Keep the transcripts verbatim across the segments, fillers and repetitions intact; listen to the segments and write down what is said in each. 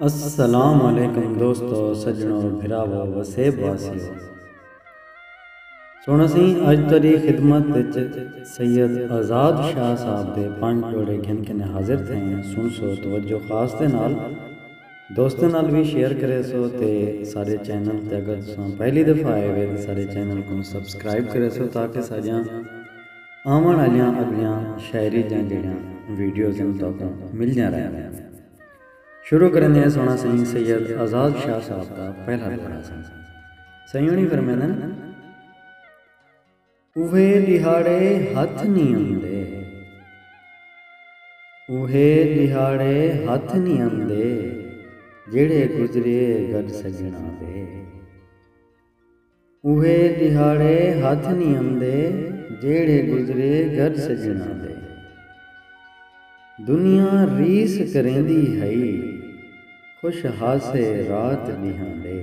السلام علیکم دوستو، سڄݨو، بھراوو، وسیب واسیو۔ سوہݨا سئیں، اڄ تہاݙی خدمت وچ سید آزاد شاہ صاحب دے پنج ݙوہڑے گھن کے حاضر تھئے ہیں۔ سݨسو توجہ خاص دے نال، دوستاں نال وی شیئر کریسو تے ساݙے چینل تے اگر تساں پہلی دفعہ آئے ہوئے تے ساݙے چینل کوں سبسکرائب کریسو تاکہ ساݙیاں آوݨ والیاں اڳلیاں شاعری دیاں جیڑھیاں ویڈیوز ہن تہاکوں ملدیاں رہندیاں۔ شروع کریندے ہیں سوہݨا سئیں سید آزاد شاہ صاحب دا پہلا ݙوہڑا سئیں۔ سئیں ہوݨی فرمیندن، اوہے ݙیہاڑے ہتھ نی امدے، اوہے ݙیہاڑے ہتھ نی امدے، جیڑھے گزریے گݙ سڄݨاں دے۔ اوہے ݙیہاڑے ہتھ نی امدے، جیڑھے گزریے گݙ سڄݨاں دے۔ دنیا ریس کریندی ہئی، خوش ہاسے رات ݙینہاں دے۔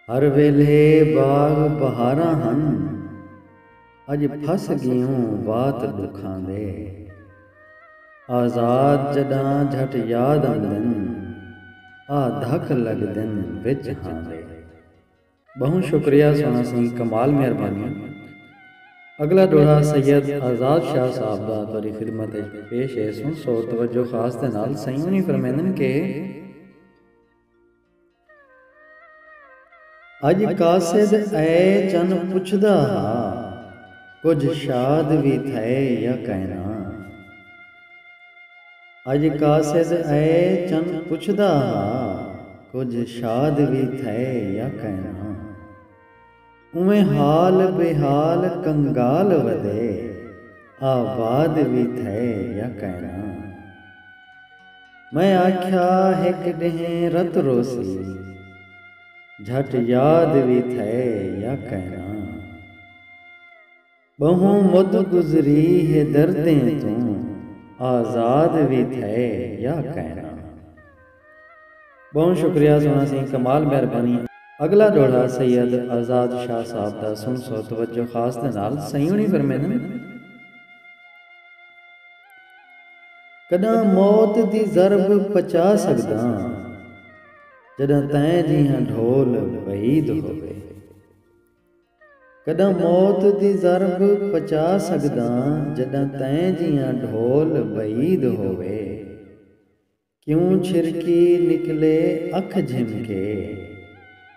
ہر ویلھے باغ بہاراں ہن، اڄ پھس ڳیوں وات ݙکھاں دے۔ آزاد جݙاں جھٹ یاد امدن، آ دھک لڳدن وچ ہاں دے۔ ٻہوں شکریہ سوہݨا سئیں، کمال مہربانی۔ اڳلا ݙوہڑا سید آزاد شاہ صاحب دا تہاݙی خدمت وچ پیش ہے، سݨسو توجہ خاص دے نال۔ سئیں ہوݨی فرمیندن کہ اڄ قاصد اے چن پچھدا ہا، کجھ شاد وی تھئے یا کائنا۔ اڄ قاصد اے چن پچھدا ہا، کجھ شاد وی تھئے یا کائنا۔ اوویں حال بے حال کنگال ودے، آباد وی تھئے یا کائنا۔ میں آکھیا ہک ݙینہہ رت روسی، جھٹ یاد وی تھئے یا کائنا۔ ٻہوں مد گزری ہے دردیں توں، آزاد وی تھئے یا کائنا۔ ٻہوں شکریہ سوہݨا سئیں، کمال مہربانی۔ اڳلا ݙوہڑا سید آزاد شاہ صاحب دا، سݨسو توجہ خاص دے نال۔ سئیں ہوݨی فرمیندن، کݙاں موت دی ضرب پچا سڳداں، جݙاں تیں جیہاں ڈھول بعید ہووے۔ کݙاں موت دی ضرب پچا سڳداں، جݙاں تیں جیہاں ڈھول بعید ہووے۔ کیوں چھرکی نکلے اکھ جھم کے،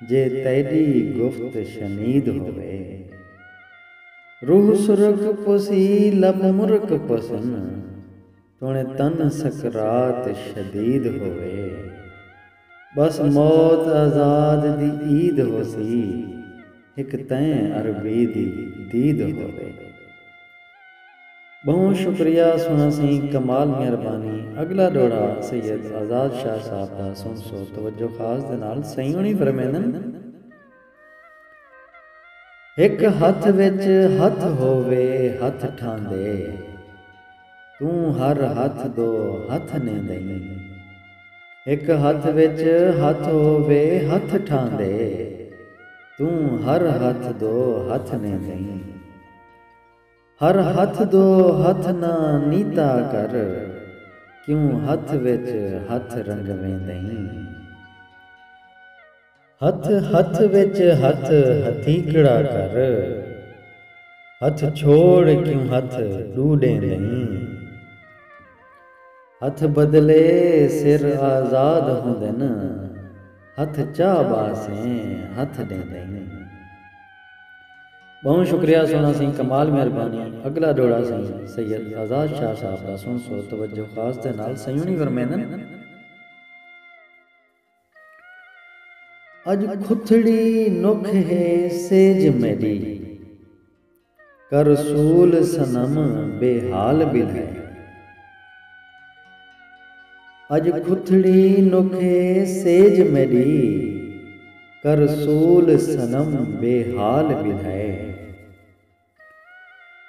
جے تیݙی گفت شنید ہووے۔ روح سرک پوسی لب مرک پوسن، توݨے تن سکرات شدید ہووے۔ ٻس موت آزاد دی عید ہوسی، ہک تیں عربی دی دید ہووے۔ ٻہوں شکریہ سوہݨا سئیں، کمال مہربانی۔ اڳلا ݙوہڑا سید آزاد شاہ صاحب دا، سݨسو توجہ خاص دے نال۔ سئیں ہوݨی فرمیندن، ہک ہتھ وچ ہتھ ہووے ہتھ ٹھاندے، توں ہر ہتھ دو ہتھ ݙیندیں۔ ہک ہتھ وچ ہتھ ہووے ہتھ ٹھاندے، توں ہر ہتھ دو ہتھ ݙیندیں۔ ہر ہتھ دو ہتھ نہ نیتا کر، کیوں ہتھ وچ ہتھ رنگویندیں۔ ہتھ ہتھ وچ ہتھ ہتھیکڑا کر، ہتھ چھوڑ کیوں ہتھ ݙو ݙیندیں۔ ہتھ بدلے سر آزاد ہوندن، ہتھ چا ٻاسیں ہتھ ݙیندیں۔ ٻہوں شکریہ سوہݨا سئیں، کمال مہربانی۔ اڳلا ݙوہڑا سئیں سید آزاد شاہ صاحب دا، سݨسو توجہ خاص دے نال۔ سئیں ہوݨی فرمیندن، اڄ کھتھڑی نکھ ہے سیج میݙی، کر سول صنم بے حال ٻلھائے۔ اڄ کھتھڑی نکھ ہے سیج میݙی، کر سول صنم بے حال ٻلھائے۔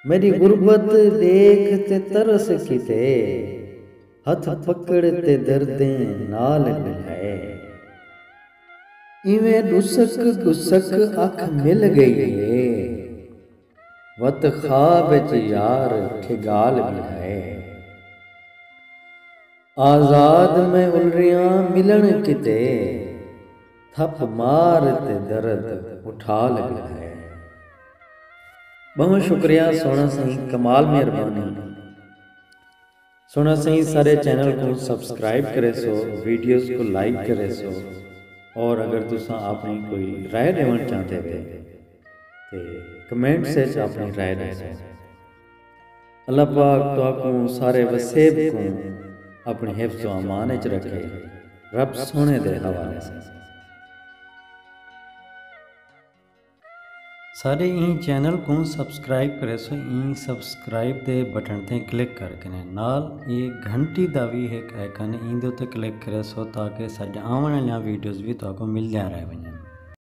میݙی غربت ݙیکھ تے ترس کیتے، ہتھ پکڑ تے دردیں نال ٻلھائے۔ ایویں ݙسک ݙسک اکھ مل ڳئی ہے، وت خواب اچ یار ٹھڳال ٻلھائے۔ آزاد میں الریاں ملن کتے، تھپ مار تے درد اٹھا لگا ہے۔ بہت شکریہ سونا سائیں، کمال مہربانی۔ سونا سائیں، سارے چینل کو سبسکرائب کرے سو، ویڈیوز کو لائک کرے سو، اور اگر تساں اپنی کوئی رائے ݙیوݨ چاہندے وے تے کمنٹس وچ اپنی رائے ݙیسو۔ اللہ پاک تہاکوں سارے وسیب کوں اپݨی حفظ و امان وچ رکھے۔ رب سوہݨے دے حوالے سے۔ ساݙے ایں چینل کوں سبسکرائب کریسو، ایں سبسکرائب دے بٹن تے کلک کر کے نال اے گھنٹی دا وی ہک آئیکن ہے، ایندے اتے کلک کریسو تاکہ ساݙیاں آوݨ والیاں ویڈیوز وی تہاکوں ملدیاں رہ ونڄن۔